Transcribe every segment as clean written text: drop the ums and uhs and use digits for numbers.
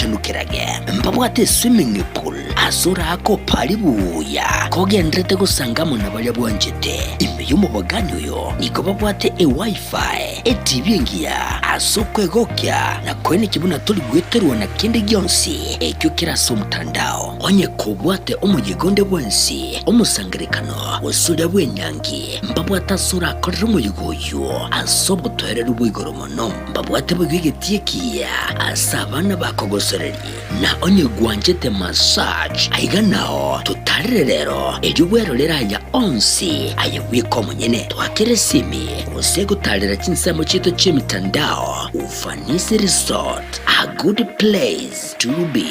Chenu kerage mbabwate eswimming pool ase oraake opare buya kogenderete gosanga amo na baria bwanchete. Ime y'omobogani oyo nigo babwate eWiFi, eTV engiya ase okwegokia na koenekia buna tori gweterwa na kende gionsi ekio kere ase omotandao. Onye kobwate omoyega onde bwensi, omosangerekano, gose oria bw'enyangi, mbabwate ase orakorere omoyega oyio ase obotoereru bwa igoro mono. Mbabwate boigo egetii ekiya ase abana bakogosereria, na onye gwanchete massage, aiga nao totarere rero, erio bwerorere aya onsi aye bweka omonyene. Twakere esimi gose gotarera chinsemo chiaito chi'emitandao Ufanisi Resort, a good place to be.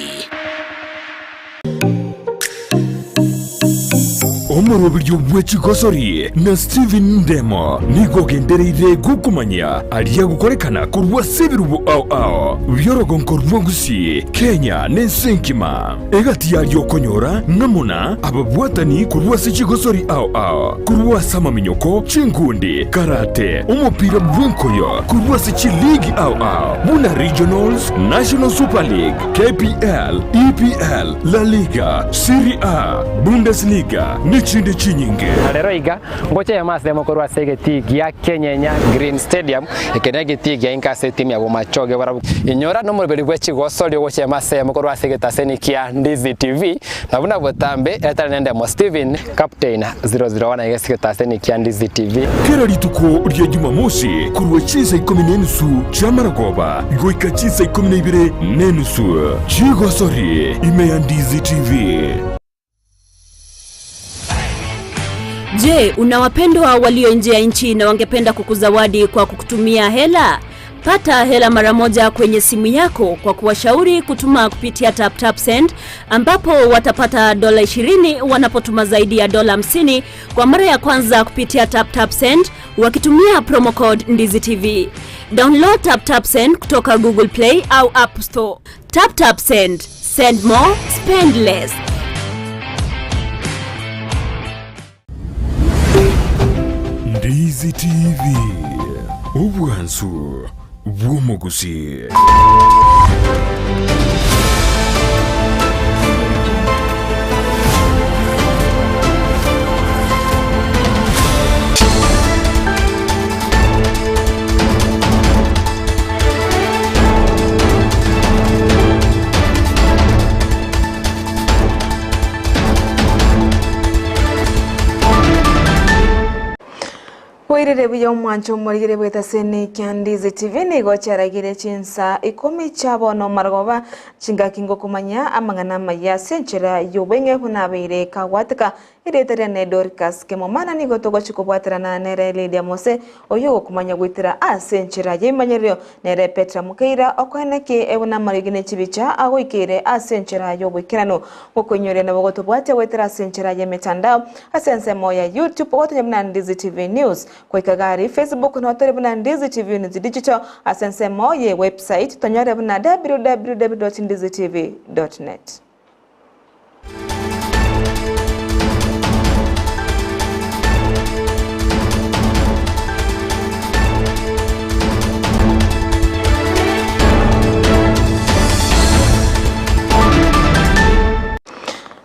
Omoroberio bwe chigosori na Stephen Ndemo nigo ogendereire gokomanyia aria gokorekana korwa ase ebirubo ao ao bi'orogonko rwa Gusii, Kenya na ense engima. Egati yaria okonyora ng'amo na ababwatani korwa ase chigosori ao ao, korwa ase amaminyoko, chinkundi, karate, omopira bw'enkoyo, korwa ase chiligi ao ao buna Regionals, National Super League, KPL, EPL, La Liga, Serie A, Bundesliga, nechinde chinyinge. Na rero iga, ngocha eyemo ase eyemo korwa ase egetii gia Kenyenya Green Stadium, eke negetii gia inka ase etimu ya Bomachoge barabwo. Inyora nomoroberi bwe chigosori ogocha eyemo ase eyemo korwa ase egetaseni kia Ndizi TV, na buna botambe etari nendemo Steven Captain 001 iga ase egetaseni kia Ndizi TV. Kera rituko ria Jumamosi korwa chinsa ikomi na enusu chi'amarogoba goika chinsa ikomi na ibere na enusu chigosori ime ya Ndizi TV. Je, una wapendwa walio nje ya nchi na wangependa kukuzawadi kwa kukutumia hela? Pata hela mara moja kwenye simu yako kwa kuwashauri kutuma kupitia TapTapSend ambapo watapata dola 20 wanapotuma zaidi ya dola 50 kwa mara ya kwanza kupitia TapTapSend wakitumia promo code Ndizi TV. Download TapTapSend kutoka Google Play au App Store. TapTapSend. Send more, spend less. Ndizi TV, obwansu bw'omogusi. Bwairire buya omwancho omorigere bw'etaseni kia Ndizi TV nigo chiaragire chinsa ikomi chia bono marogoba chingaki ngokomanya amang'ana amaya ase enchera y'obweng'e buna abeire kagwateka Erieta riane Dorcas Kemomana nigo togochia kobwaterana nere Lydia Mose oyio ogokomanya goetera ase enchera y'ebimanyererio nere Petra Mukeira okoenekie buna amariogi ne chibicha agoikeire ase enchera y'oboikeranu. Gokoinyoria nabo gotobwatia goetera ase enchera y'emetandao ase ensemo ya YouTube ogotonya buna Ndizi TV News goika gari Facebook nabo tore buna Ndizi TV News Digital ase ensemo ye website tonyore buna www.ndizitv.net.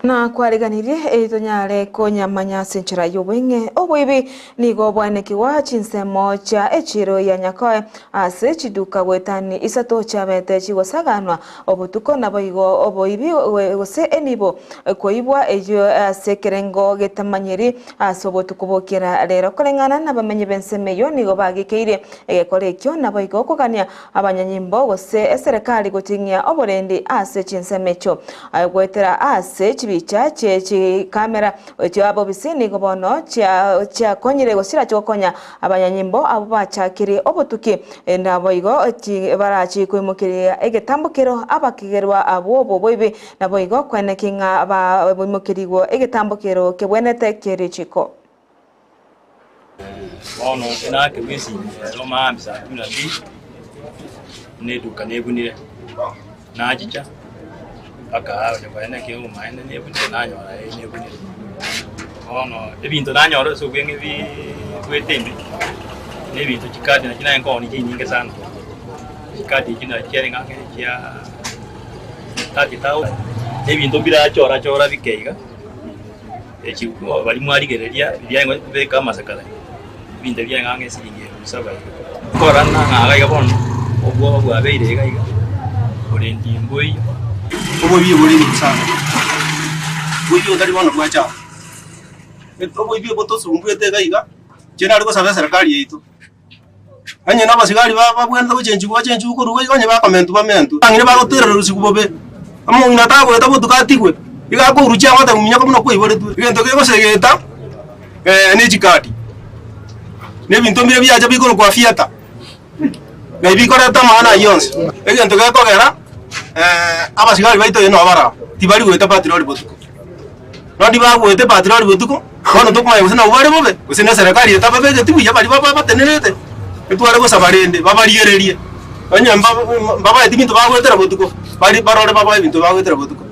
Na kwariganirie eri tonyare konyamanya ase enchera y'obweng'e. Oboibi nigo bwanekigwa chinsemo chia echiiro ya Nyakoe ase chiduka goetani isato chiabete chigosaganwa Obotuko naboigo oboibi gose enibo koibwa eyio ase ekerengo getamanyiri ase obotuko bokera rero. Koreng'ana nabamenyi b'ensemo eyio nigo bagikeirie egekora ekio naboigo okogania abanyanyimbo gose eserekari goting'ia oborendi ase chinsemo echio goetera ase chibicha chie chikamera echio abobisi nigo bono chiakonyire gose chirache gokonya Abanyanyimbo abwo bachakirie obotuki, naboigo tibarachie koimokeria egetambokero abakegerwa bw'obwo boibi, naboigo kweneki ng'a baimokerigwe egetambokero kebwenerete kie richiko. Bono naakirwe esimi ero maambia saa kumi na mbili, buna eduka nebunire, nachicha mpaka onye koene obomaene nebunire nanyora ee nebunire. Bono ebinto nanyora ase obweng'e biiii ime, na ebinto chikadi nachi naye nkooni chinyinge sana, chikadi echio nachi chiarenge ang'e chia. 30,000, na ebinto mbirachora chora bike iga, echi baria mwarigereria biria beka amasakara, ebinto ebi biaye ng'a esiringi elfu saba iga. Nkorora ng'a iga iga bono, obwoba bwabeire iga iga, oborendi mboiyo. Oboibi bore ime sana, oboibi botari bono bwacha aa. Oboibi obo tosumbuete iga iga, inche nare gosaba eserekari yaito, onye na abasigari ba babwenerete gochenchigwa bachenchigwe korwa iga iga onye bakomentwa bamentwe. Abang'ina bagoterera usiku bobe, omong'ina tagoeta botuko atigwe, iga akourwa chiamate minyoko buna kwaiboretwe. Egento kegosegeta ne chikadi, na ebinto mbire biacha bikorokwa fiata, na ebi bikoreta amang'ana ayio onsi. Egento gekogera abasigari baito eye nabo baraba, tibari goeta patrol botuko. Nonye bagoeta epatroli botuko, bono tokomanya gose nabwo bare bobe, gose ne eserekari etababegeti buya baria babatenerete, etware gosaba rende babarigererie, onye mbabaeti ebinto bagoetera botuko, bari barore babae ebinto bagoetera botuko.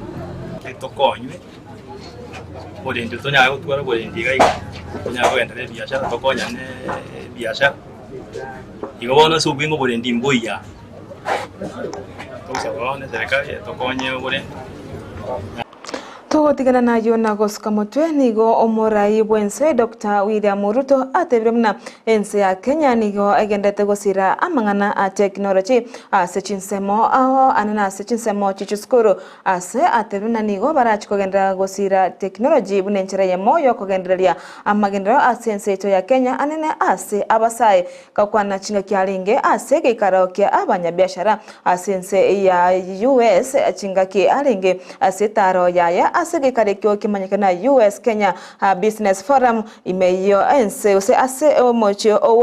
Tokonywe oborendi tonyare gotwara oborendi iga iga, tonyare kogenderera ebiashara tokonyane ebiashara, igo bono ase obweng'e oborendi mboiya, togosaba bono eserekari etokonye oborendi. Togotigana nayio na gosuka motwe, nigo omorai bw'ense Doctor William Ruto atebire buna ense ya Kenya nigo egenderete gosira amang'ana a technology ase chinsemo ao ane ase chinsemo chie chisukuru. Ase atebire buna nigo barachi kogenderera gosira technology buna enchera eyemo yokogendereria amagenderero ase ense yaito ya Kenya anene ase abasae. Gakwana chingaki arenge ase egeikaro kia abanyabiashara ase ense ya US chingaki arenge ase etaaro yaye ase egeikaro ekio kimanyekane na US Kenya Business Forum ime y'ense gose ase omochie o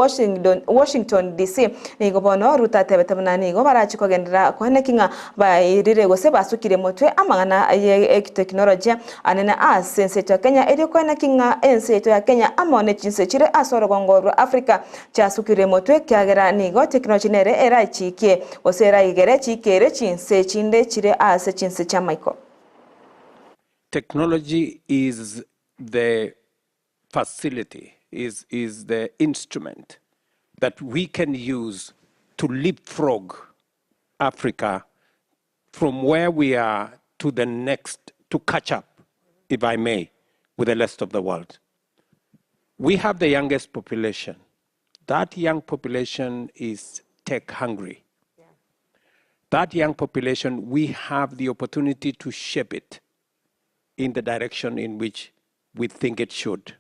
Washington DC. Nigo bono Ruto atebete buna nigo barache kogenderera koeneki ng'a bairire gose basukire motwe amang'ana ye egeteknolojia anene ase ense yaito ya Kenya erio koeneki ng'a ense yaito ya Kenya amo ne chinse chire ase orogongo rwa Africa chiasukire motwe ekiagera nigo teknoloji nere erachikie gose eraigere chikere chinse chinde chire ase chinse chi'amaiko. Technology is the facility, is, is the instrument that we can use to leapfrog Africa from where we are to the next, to catch up, if I may, with the rest of the world. We have the youngest population. That young population is tech hungry. That young population, we have the opportunity to shape it in the direction in which we think it should.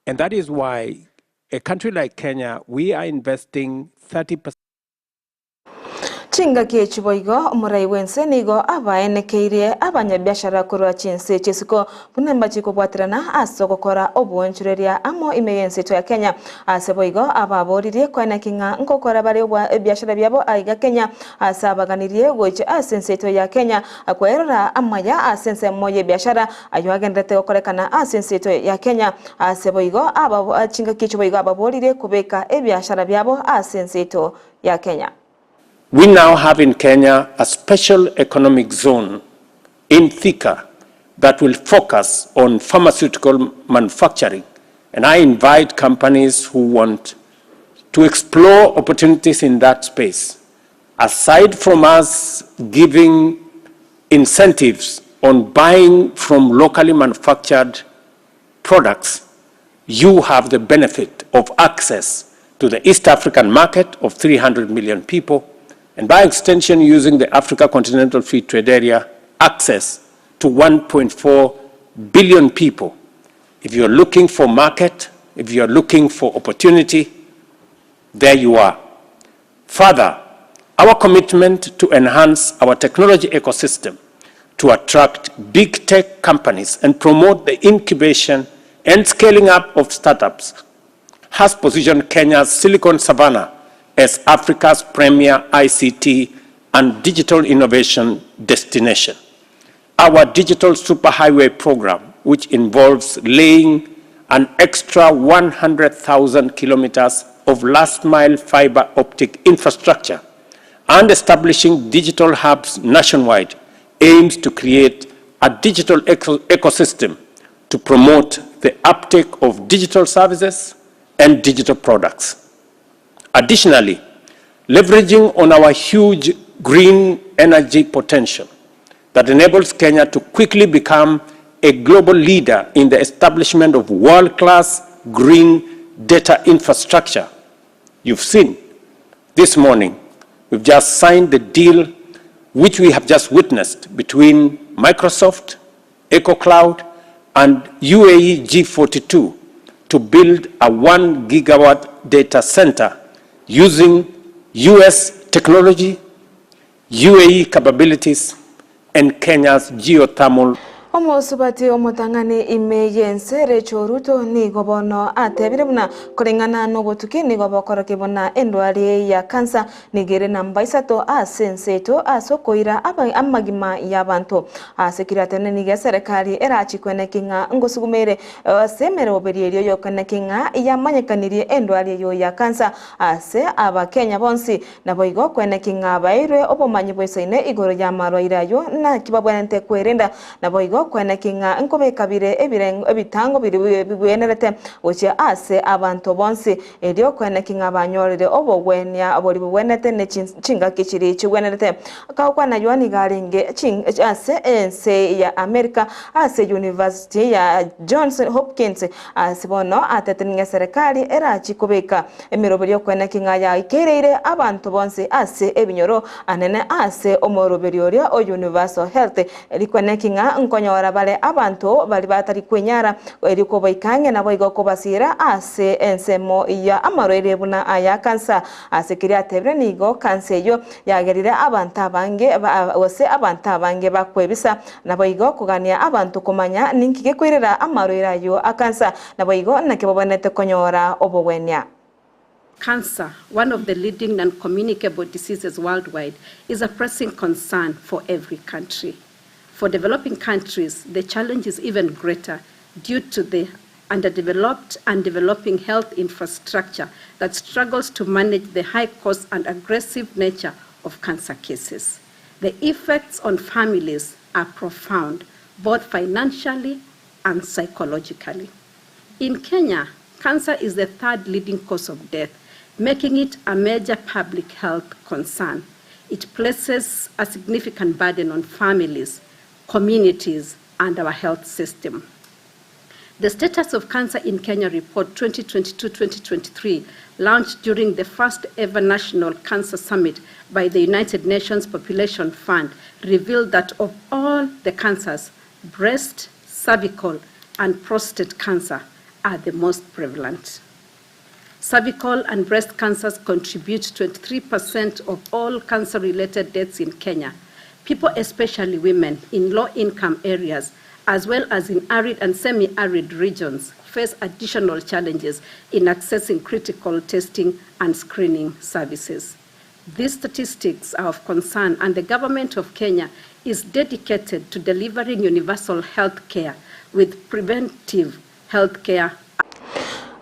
And that is why a country like Kenya, we are investing 30%. Chingaki echi boigo omorai bw'ense nigo abaenekeirie abanyabiashara korwa chinse chi'isiko buna mbachi kobwaterana ase ogokora oboonchoreria amo ime y'ense yaito ya Kenya. Ase boigo ababoririe koeneki ng'a nkokora bare ebiashara biabo aiga Kenya ase abaganirie goicha ase ense yaito ya Kenya kwerora amaya ase ensemo y'ebiashara ayio agendererete gokorekana ase ense yaito ya Kenya. Ase boigo chingaki echi boigo ababoririe kobeka ebiashara biabo ase ense yaito ya Kenya. We now have in Kenya a special economic zone in Thika that will focus on pharmaceutical manufacturing and I invite companies who want to explore opportunities in that space. Aside from us giving incentives on buying from locally manufactured products, you have the benefit of access to the East African market of 300 million people, and by extension using the Africa Continental Free Trade Area, access to 1.4 billion people. If you're looking for market, if you're looking for opportunity, there you are. Further, our commitment to enhance our technology ecosystem to attract big tech companies and promote the incubation and scaling up of startups has positioned Kenya's Silicon Savannah as Africa's premier ICT and digital innovation destination. Our digital superhighway program, which involves laying an extra 100,000 kilometers of last-mile fiber optic infrastructure and establishing digital hubs nationwide, aims to create a digital ecosystem to promote the uptake of digital services and digital products. Additionally, leveraging on our huge green energy potential, that enables Kenya to quickly become a global leader in the establishment of world-class green data infrastructure. You've seen this morning, we've just signed the deal which we have just witnessed between Microsoft, EcoCloud, and UAE G42 to build a 1 gigawatt data center using US technology, UAE capabilities, and Kenya's geothermal Omosubati omotang'ani ime y'ense Rachel Ruto nigo bono atebire buna koreng'ana nobotuki nigo bokorokia buna endwari ya cancer nigo ere namba isato ase ense yaito ase okoira amagima y'abanto. Ase kiriatenene nigo eserekari erachikweneki ng'a ngosugumere ase emeroberi erio yokoeneki ng'a yamanyekanirie endwari eyio ya cancer ase abakenya bonsi Naboigo kweneki ng'a baeirwe obomanyi bw'esaine igoro y'amarwaire ayio, naki babwenerete kwerenda. Naboigo kweneki ng'a nkobeka bire ebirengo ebitango biria bigwenerete gochia ase abanto bonsi, erio kweneki ng'a banyorire obogwenia boria bogwenerete ne chingaki chiria chigwenerete. Akagokwana ayio nigo arenge ase ense ya Amerika ase University ya Johns Hopkins. Ase bono atetire ng'a eserekari erachi kobeka Emeroberio y'okweneki ng'a yaikereire abanto bonsi ase ebinyoro, anene ase omoroberio oria o Universal Health, rikweneki ng'a nkonyora bare abanto baria batari kwenyara, erio kobaika ang'e naboigo kobasiira ase ensemo ya amarwaire buna aya kansa. Ase keria atebire nigo kansa eyio yagerire abanto abange gose abanto abange bakwebisa, naboigo kogania abanto komanya ninki gekoirera amarwaire ayio a kansa. Naboigo naki babwenerete konyora obogwenia. Cancer, one of the leading non-communicable diseases worldwide, is a pressing concern for every country. For developing countries, the challenge is even greater due to the underdeveloped and developing health infrastructure that struggles to manage the high cost and aggressive nature of cancer cases. The effects on families are profound, both financially and psychologically. In Kenya, cancer is the third leading cause of death, making it a major public health concern. It places a significant burden on families, communities, and our health system. The Status of Cancer in Kenya Report 2022-2023, launched during the first ever National Cancer Summit by the United Nations Population Fund, revealed that of all the cancers, breast, cervical, and prostate cancer are the most prevalent. Cervical and breast cancers contribute 23% of all cancer-related deaths in Kenya. People, especially women, in low-income areas, as well as in arid and semi-arid regions, face additional challenges in accessing critical testing and screening services. These statistics are of concern, and the government of Kenya is dedicated to delivering universal health care with preventive health care.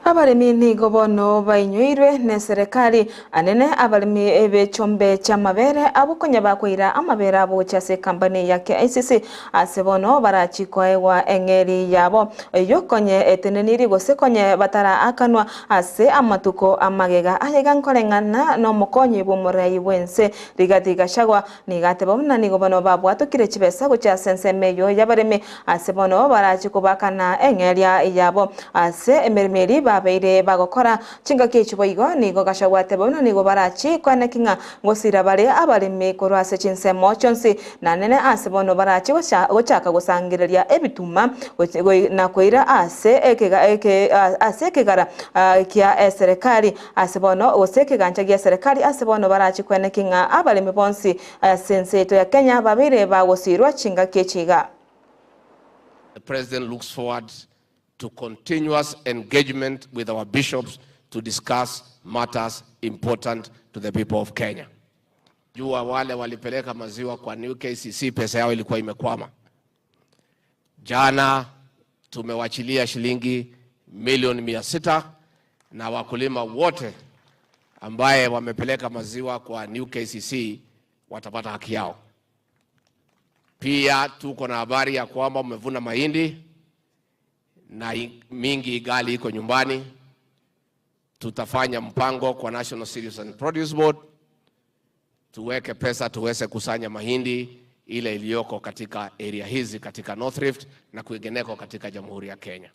Abaremi nigo bono bainyoirwe neserekari, anene abaremi b'echombe chi'amabere abwo konya bakoira amabere abo gochia ase ekambani ya KICC ase bono barachie koegwa eng'eri yabo eyio konye eteneniri gose konye bataraakanwa ase amatuko amagega ayaiga nkoreng'ana nomokonyi bw'omorai bw'ense Rigathi Gachagua Nigo ateba buna nigo bono babwatokire chibesa gochia ase ensemo eyio y'abaremi, ase bono barache kobakana eng'eria yabo ase emeremo eria babeire bagokora. Chingaki echio boigo nigo Gachagua ateba buna nigo barachi koeneki ng'a ngosira bare abaremi korwa ase chinsemo chionsi, na nene ase bono barache gochaka gosangereria ebituma na koira ase ase ekegara kia eserekari. Ase bono, gose ekegancha gia serikali ase bono barache kweneki ng'a abaremi bonsi ase ense yaito ya Kenya babeire bagosiirwa chingaki echi iga. The President looks forward to continuous engagement with our bishops to discuss matters important to the people of Kenya. Jua wale walipeleka maziwa kwa New KCC pesa yao ilikuwa imekwama. Jana tumewachilia shilingi milioni 600 na wakulima wote ambaye wamepeleka maziwa kwa New KCC watapata haki yao. Pia tuko na habari ya kwamba mmevuna mahindi na mingi igali iko nyumbani. Tutafanya mpango kwa National Cereals and Produce Board tuweke pesa tuweze kusanya mahindi ile iliyoko katika area hizi katika North Rift na kwingineko katika Jamhuri ya Kenya.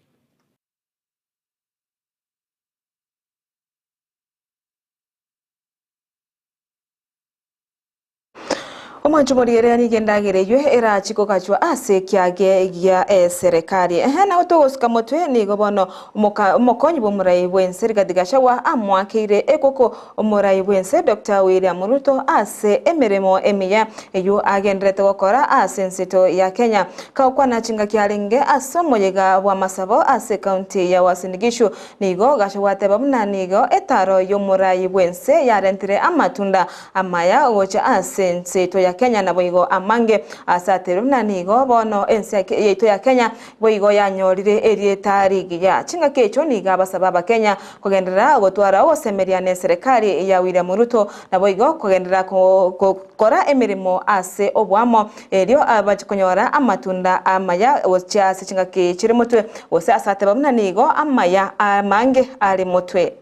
Omwancho morigereria nigo endagera eywo erachi kogachwa ase ekiage gia eserekari. Ehe nabo togosuka motwe nigo bono omoka omokonyi bwa omorai bwense Rigathi Gachagua amoakeire ekoko omorai bwense Doctor William Ruto ase emeremo emiya eywo agenderete gokora ase enseto ya Kenya. Kagokwana chingaki arenge ase omoyega bw'amasabo ase ecounty ya Uasin Gishu nigo Gachagua ateba buna nigo etaro y'omorai bwense yarentire amatunda Amaya gocha ase ense yaito ya Kenya naboigo amange ase aterwe buna nigo bono ense yaito ya Kenya boigo yanyorire erieta rigiya. Chingaki echio nigo abasaba abakenya kogenderera gotwara ogosemeria neserekari ya William Ruto naboigo kogenderera gokora emeremo ase oboamo erio bache konyora amatunda amaya gochia ase chingaki chire motwe gose ase ateba buna nigo amaya amange are motwe.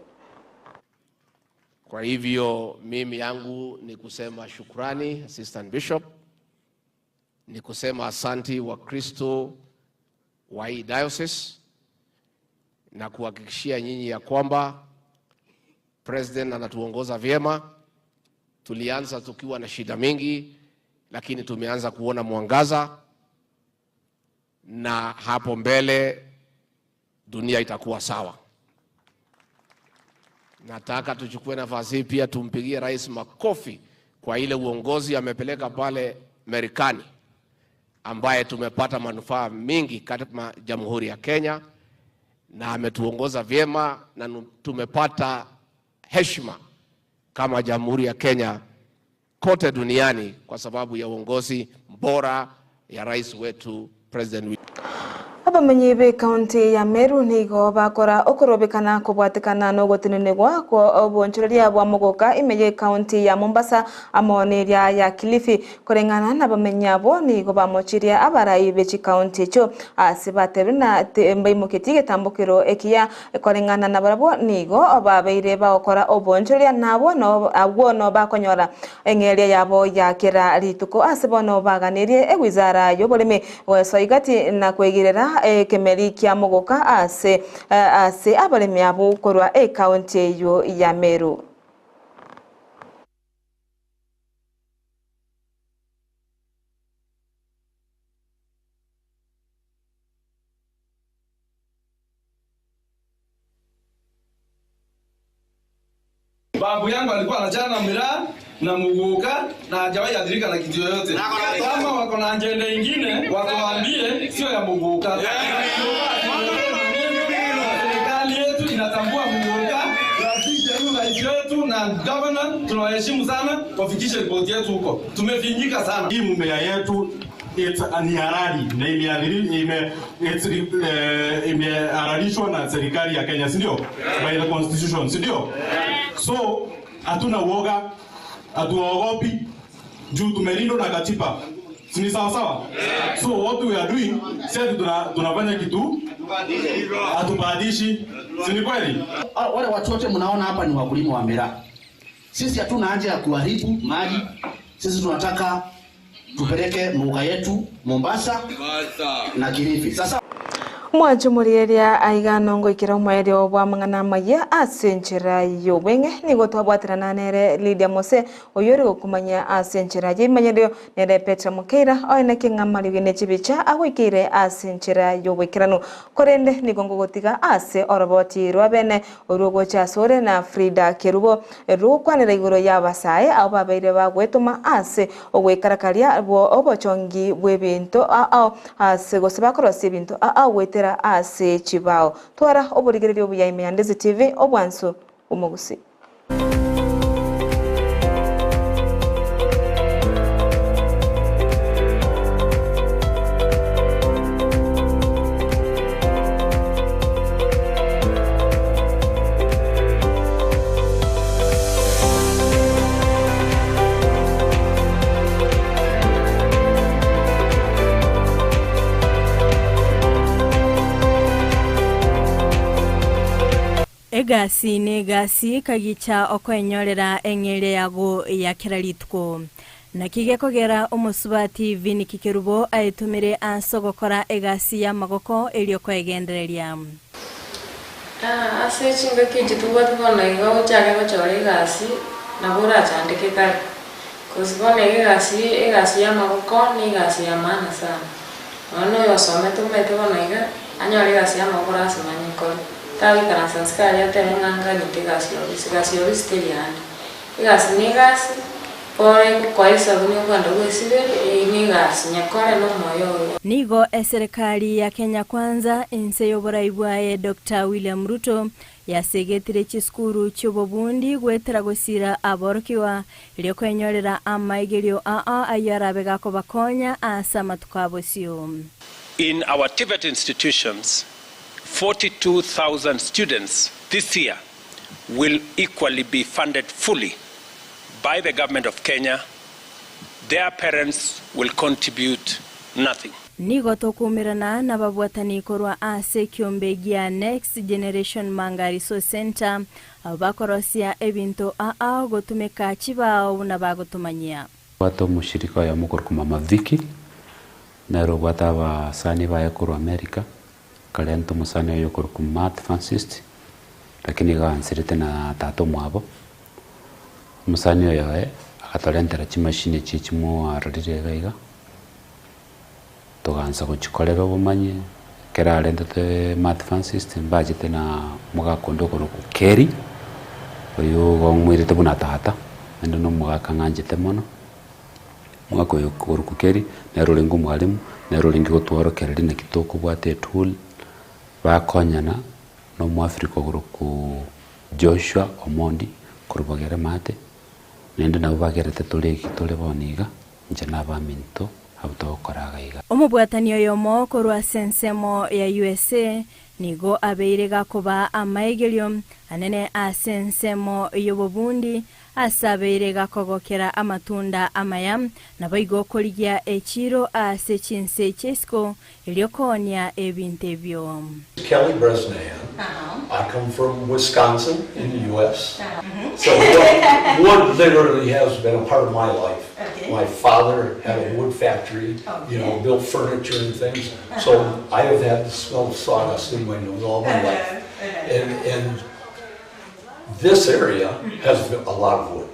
Kwa hivyo mimi yangu ni kusema shukrani Assistant Bishop, ni kusema asanti wa Kristo wa hii diocese na kuhakikishia nyinyi ya kwamba President anatuongoza vyema. Tulianza tukiwa na shida mingi, lakini tumeanza kuona mwangaza, na hapo mbele dunia itakuwa sawa. Nataka tuchukue nafasi hii pia tumpigie rais makofi kwa ile uongozi amepeleka pale Marekani, ambaye tumepata manufaa mingi katika Jamhuri ya Kenya, na ametuongoza vyema na tumepata heshima kama Jamhuri ya Kenya kote duniani kwa sababu ya uongozi bora ya rais wetu President William. Abamenyi b'ecounty ya Meru nigo bakora okorobekana kobwatekana nogotenenegwa kwa obonchoreria bwa mogoka ime y'ecounty ya Mombasa amo neria ya Kilifi. Koreng'ana nabamenyi abo nigo bamochirie abarai be chicounty echio ase batebire na mbaimoketie egetambokero ekiya koreng'ana nabarabwo nigo babeire bagokora obonchoreria nabwo abwo no bakonyora Eng'eria yabo ya kera rituko ase bono baganirie ewizara y'oboremi goesoa igati na kwegerera ekemeri kia mogoka ase ase abaremi abwo korwa ekaunti eyio ya Meru. Babu yangu alikuwa anachana miraa na muguka na hajawahi athirika na kitu yoyote. Kama wako na ajenda ingine watuambie, sio ya muguka. Serikali yetu inatambua muguka. Rais wetu na governor tunawaheshimu sana, wafikishe ripoti yetu huko. Tumefinyika sana. Hii mumea yetu it's ni halali na ime it's imehalalishwa na serikali ya Kenya, si ndio? By the constitution, si ndio? So hatuna uoga, hatuogopi juu tumelindwa na katiba. Si ni sawa sawa? So what we are doing, si ati tunafanya kitu hatubadishi, si ni kweli? Wale watu wote mnaona hapa ni wakulima wa miraa. Sisi hatuna haja ya kuharibu mali. Sisi tunataka tupeleke mboga yetu Mombasa na Kilifi. Sasa Mwancho morieria aiga nongoikera omoerio bw'amang'ana amaya ase enchera y'obweng'e nigo twabwaterana nere Lydia Mose oyo ore gokumanya ase enchera y'ebimanyerio nere Petra Mokeira oeneke ng'a amariogi ne chibicha agoikeire ase enchera y'oboikeranu korende nigo ngogotiga ase oroboti rwa bene orwo gocha asore na Frida Kerubo rogokwanera igoro y'abasae abo babeire bagwetoma ase ogwekarakaria bwo obochongi bw'ebinto ao ase gose bakorosia ebinto ao goetera ase chibao. Twara oborigereria obuya ime ya Ndezi TV obwansu omogusi. Egasi negasi kagicha okoenyorera eng'eria yago ya kera rituko. Naki gekogera omosubati Viniki Kerubo aetomire ase ogokora egasi y'amagoko erio koegendereria. Ase chingaki echi tobwate bono iga ochake gochora egasi nabo orachandeke kare, cause bono iga egasi egasi y'amagoko na egasi ya maana sana. Nonya na oyosomete omanyete bono iga, anyore egasi y'amagoko lasima anyekore, tagoikaransa nse aria atebe ng'a nganyete egasi ya ofisi, egasi ya ofisi teri ande. Egasi na egasi, bono egokoa esabuni okogenda bwesiberia, eyio na egasi, nyekore na omoyo oo. Nigo eserekari ya Kenya Kwanza inse y'oborai bwaye Doctor William Ruto yasegetire chisukuru chi'obobundi goetera gosira aborokigwa erio kwenyorera amaigerio ao ayio arabe gakobakonya ase amatuko a bosio. In our TVET institutions, 42,000 students this year will equally be funded fully by the government of Kenya, their parents will contribute nothing. Nigo tokoumerana nababwatani korwa ase ekiombe gia Next Generation Manga Resource Centre abwo bakorosia ebinto ao gotumeka chibao buna bagotomanyia. Obwate omoshirika oyomo okorokwa Mama Vicky, nere obwate abasani baye korwa America, akarenta omosani oye okorokwa Matt Francis, lakini iga aanserete na tata omwabo. Omosani oyo oye agatorentera chimashini echi chimwarorire iga iga, togaansa gochikorera obomanyi, ekero arentete Matt Francis mbachete na omogaka onde okorokwa Kerry, oywo igo ng'werete buna tata, naende na omogaka ng'anchete mono. Omogaka oyo okorokwa Kerry, nere orenge omwalimu, nere orenge gotworokereria naki tokobwata etool, bakonyana na omoafrika okorokwa Joshua Omondi korwa Bogere Maate, naende nabwo bagerete tore eki tore bono iga, inche na abaminto abwo togokora iga iga. Omobwatani oyomo korwa ase ensemo ya usa nigo abeire gakoba amaegerio anene ase ensemo y'obobundi ase abeire gakogokera amatunda amaya, naboigo korigia echiiro ase chinse chi'isiko erio koonia ebinto ebio. Kelly Bresnahan. I come from Wisconsin in the U.S. So wood, wood literally has been a part of my life. My father had a wood factory, you know, built furniture and things. So I have had the smell of sawdust in my nose all my life. And, and this area has a lot of wood.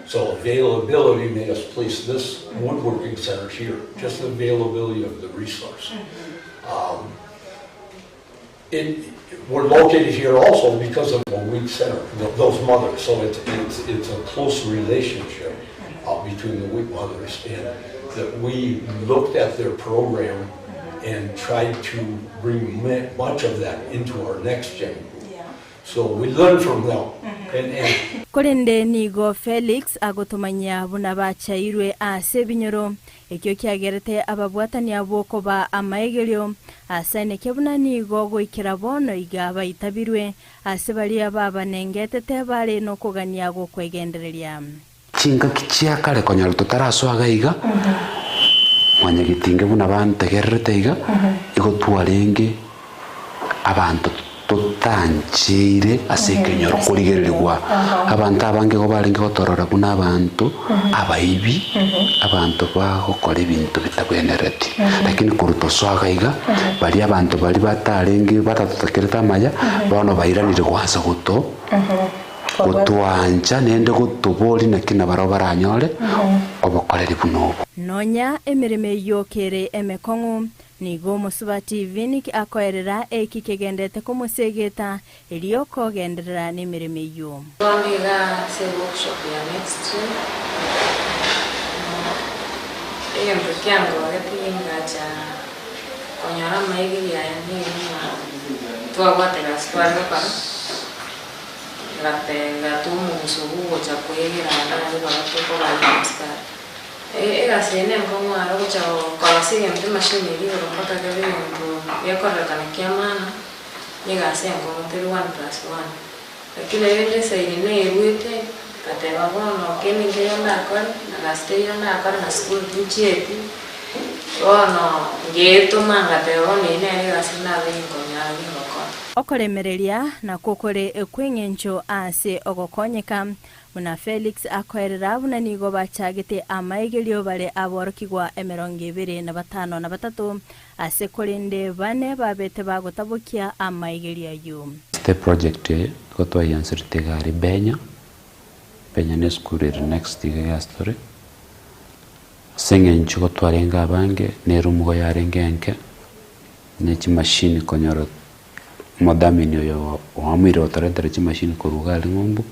So availability made us place this woodworking center here, just the availability of the resource. Um, it, we're located here also because of the WEAP Center, those mothers. So it's, it's, it's a close relationship uh, between the WEAP mothers and that we looked at their program and tried to bring much of that into our next gen group. So we learn from them. And, and Korende nigo Felix agotomanyia buna bachairwe ase ebinyoro, ekio kiagerete ababwatani abwo koba amaegerio, asaeneke buna nigo goikera bono iga baitabirwe ase baria babanengetete bare nokogania gw'okwegendereria. Chingaki chia kare konyora totarasoa iga iga, mwanyagetinge buna bantegererete iga, igo twarenge abanto totancheire ase ekenyoro korigererigwa. Abanto abange igo barenge gotorora buna abanto abaibi, abanto bagokora ebinto bitabwenereti. Lakini korwa tosoa iga iga, baria abanto baria batarenge batatotakerete amaya, bono bairanire goansa goto. Gotwancha naende gotoboria naki nabarabwo baranyore obokoreri buna obo. Nonya emeremo eyio kere emekong'u, nigo omosubati Vinik akoerera eki kegenderete komosegeta erio kogenderera nemeremo eyio. Bono iga ase eworkshop ya next year, egento kiangogetie ingacha konyora amaigerio aya nigo ng'a twabwate egasi tware gokora. Ngatenga tomoguso bw'ogocha kwegera ande aria baria tokobaria abasikari. Egasi eye nenkong'u aro ogocha korosia egento emachine eria igoro mpaka kebe egento gekorerekana kia maana, na egasi enkong'u teri one plus one. Lakini rende esairi nerwete, ngateba bono kende nkeiyo ndakore, na gasi teiyo ndakore na sukuru tinchieti, bono ngetoma ngateba bono eyio nere egasi ndabe ginkonyara gingokora. Okoremereria nakwo kore ekw'engencho ase ogokonyeka. Buna Felix akoerera buna nigo bachagete amaigerio bare aborokigwa emerongo ebere na batano na batato, ase korende bane babete bagotabokia amaigerio ayio. Ase eproject eye nigo twaianserete egari Benya, Benya ne esukuru ere next iga ase tore, ase eng'encho igo twarenge abange, na eroom igo yarenge enke, ne chimashini konyora omodhamini oyo oamuire gotoretera chimashini korwa iga aria ng'umbu,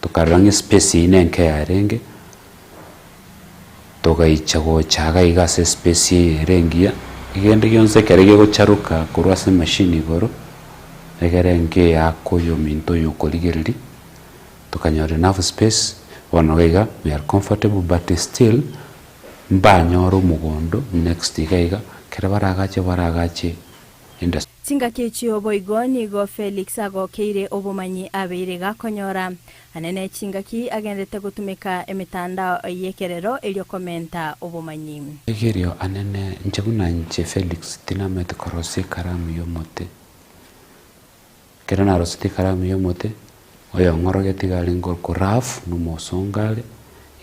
tokarora ng'a espace eyio nenke yarenge, togaicha gocha iga iga ase espace eye ere engiya, egende gionsi ekere gegocharoka korwa ase emashini igoro, egere enke eyake oyominto oyo okorigereria, tokanyora enough space, bono iga iga we are comfortable but still, mbanyore omogondo next iga iga, ekero baragache baragache industry. Chingaki echio boigo nigo Felix agokeire obomanyi abeire gakonyora, anene chingaki agenderete gotumeka emetandao y'ekerero erio komenta obomanyi. Egerio anene inche buna inche Felix tinamaete korosia ekaramu y'omote. Ekero narosetie ekaramu y'omote, oyong'orogetie iga arenge korokwa Ralph, na omosongo are,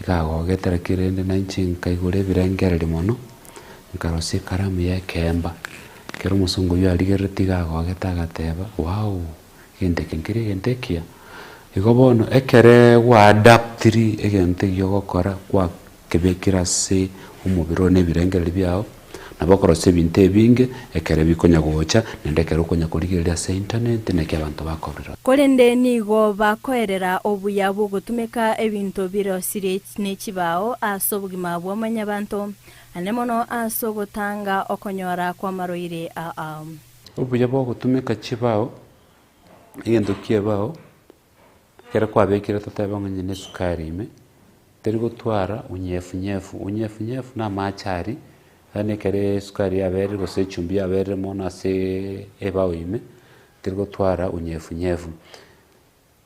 iga agogete lakini rende nainche nkaigora ebirengererio mono, nkarosia ekaramu ya ekeemba. Ekero omosongo oyio arigereretie iga agogete agateba wow, egento eke nkere egento ekiya. Igo bono ekere gwa adaptiri egento ekio ogokora gwakebekire ase omobere oo na ebirengererio biago, nabo okorosia ebinto ebinge ekere bikonya gocha naende ekero okonya korigereria ase internet naki abanto bakorora. Korende nigo bakoerera obuya bw'ogotumeka ebinto birosirie ne chibao ase obogima bwa mwanyabanto, ane mono ase ogotanga okonyora kw'amarwaire aa. Obuya bw'ogotumeka chibao, egento ki'ebao, Ekero kwabekire totebe ng'a onye nesukari ime, teri gotwara unyefunyefu, unyefunyefu na amache aria, yaani ekero esukari yaberire gose echumbi yaberire mono aseeee ebao ime, teri gotwara unyefunyefu.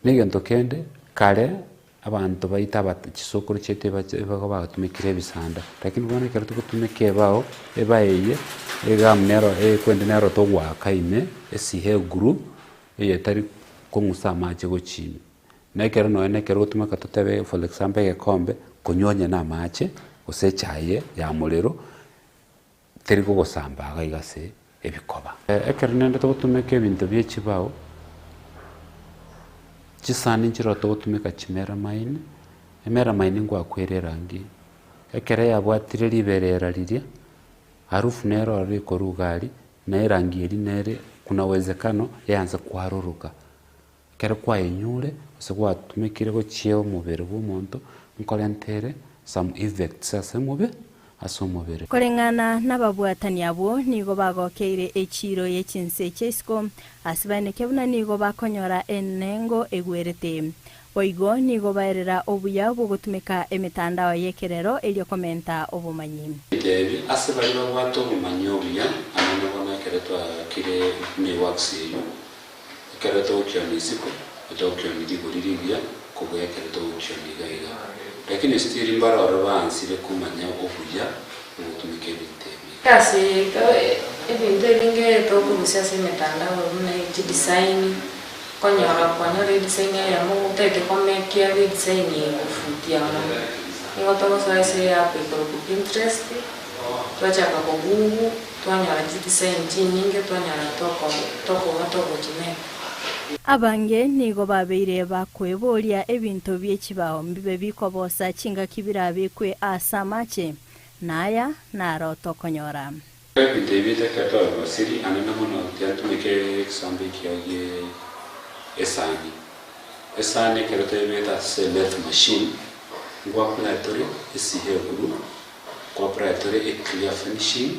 Na egento kende, kare abanto baito aba chisokoro chiaito ebache nigo bagatumekire ebisanda, lakini bono ekero togotumeka ebao, ebao eye, egamu nero ekwende nero togoaka ime, esiha eguru. eyetari kong'usa amache gochia ime. Na ekero nonya na ekero ogotumeka totebe for example egekombe, konywa onye na amache, gose echaye ya morero, teri kogosamba iga iga ase ebikoba. Ekero naende togotumeka ebinto bie chibao, chisani nchiroo togotumeka chimeramine, emeramine ngwakwere erangi, ekero yabwatire riberera riria, harufu nero ororo ekorwa iga aria, Na erangi eria nere kuna uwezekano eanse kwaroroka. Ekero kwayenyure gose gwatumekire gochia omobere bwa omonto, nkorenta ere some effects ase omobe ase omobere. Koreng'ana nababwatani abwo nigo bagokeire echiiro ye chinse chia isiko, ase baeneke buna nigo bakonyora enengo egwerete. Boigo nigo baerera obuya bw'ogotumeka emetandao y'ekerero erio komenta obomanyi. Ebi ase baria babwate obomanyi obuya, anene bono ekero twaakire emiwax eyio, ekero togokiona isiko, togokiona rigori rigiya kobua ekero togokiona iga iga. Lakini still mbare ororo baansire komanya obuya bw'ogotumeka ebinto ebi. Egasi yaito ebinto ebinge tokorusia ase emetandao buna chidesign. Konyora kwanyora edisaini eyemo otagete komekia edisaini egofutia mono. Nigo togosoa ase eapp ekorokwa Pinterest, twachaka ko google, twanyora chidisaini chinyinge twanyora toko tokoba togochimeka. Abange nigo babeire bakweboria ebinto bie chibao mbibe bikobosa chingaki birabekwe ase amache, na aya naro tokonyora. Ebinto ebi ekero twabibasiri anene mono tiatumeka egesambo ekiya gie esani. Esani ekero toyebegete ase lathe machine, nko apply tore esiha eguru, nko apply tore eclear finishing,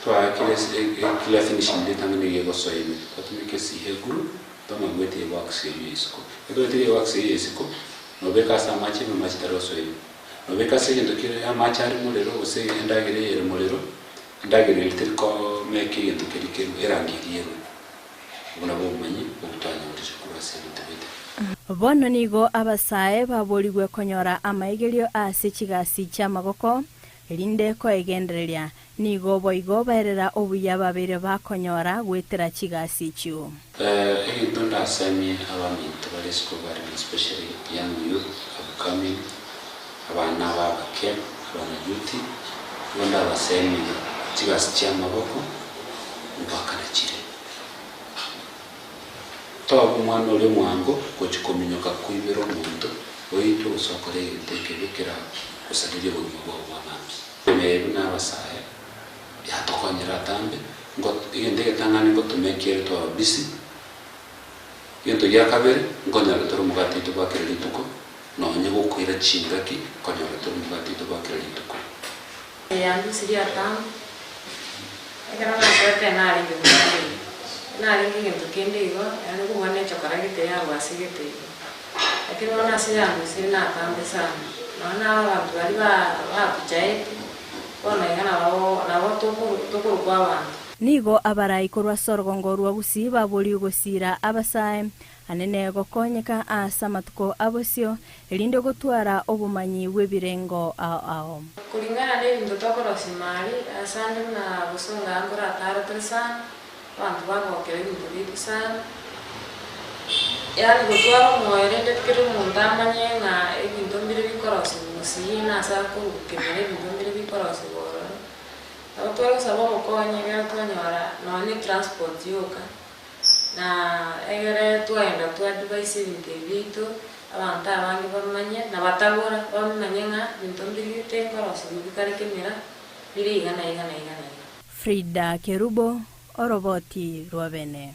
twaakire eclear finishing ritang'ani nigo egosoa ime, twatumeka esiha eguru, twamanya goetia ewax eywo ya isiko. Ekero twaetire ewax eywo ya isiko, nobeka ase amache ime amache tari gosoa ime. Nobeke ase egento kere amache are morero, gose endagera eye ere morero, endagera eria teri komeka egento keria kerwe erangi eria erwe. Obwo nabwo obomanyi obwo twanyorire korwa ase ebinto biaito. Bono nigo abasae baborigwe konyora amaigerio ase chigasi chi'amagoko, erinde koegendereria. Nigo boigo baerera obuya babeire bakonyora goetera chigasi echio. Egento ndasemie abaminto bare. isiko bare na especially young youth upcoming, abana aba abake, abana youth, nigo ndabasemie chigasi chia amaboko ngoakana chire. Toba omwana oria omwango gochia kominyoka koibera omonto oitwe gose okore egento ekebe keragosarerie obogima bwao bwa mambia. Ime buna abasae yatokonyire atambe, ngo egento egetang'ani ngotoma ekiere twaba busy, egento gia kabere nkonyora tore omogati oito bwa kera rituko, nonye gokoira chingaki nkonyora tore omogati oito bwa kera rituko. Yandusirie atambe, ekero nasoete narenge buna inde, narenge egento kende igo, yaani kobua nechokora gete yarwa ase gete igo. Lakini bono ase yandusirie natambe sana, nonya na abanto baria ba batochaete, bono iga nabo nabo tokoru tokorokwa abanto. Nigo abarai korwa ase orogongo rwa Gusii baborigwe gosiira abasae anene gokonyeka ase amatuko a bosio, erinde gotwara obomanyi bw'ebirengo ao ao. Kuringana nebinto tokorosia mari asande buna bosongo aa nkoratare tore sana, abanto bagokera ebinto biaito sana, yaani gotwara omoyo rende kera omonto amanye ng'a ebinto mbire bikorosiwa gusii nase akorukemera ebinto mbire bikorosiwa ororo. Nabo tware gosaba obokonyi ekero twanyora nonye ne transport yoka, Na egere twagenda twa advise ebinto ebi biaito, abanto abange bamanye, na batagora, bamanye ng'a ebinto mbirigete nkorosiwa bikare kemera, bire iga na iga na iga na iga. Frida Kerubo, Oroboti rwa bene.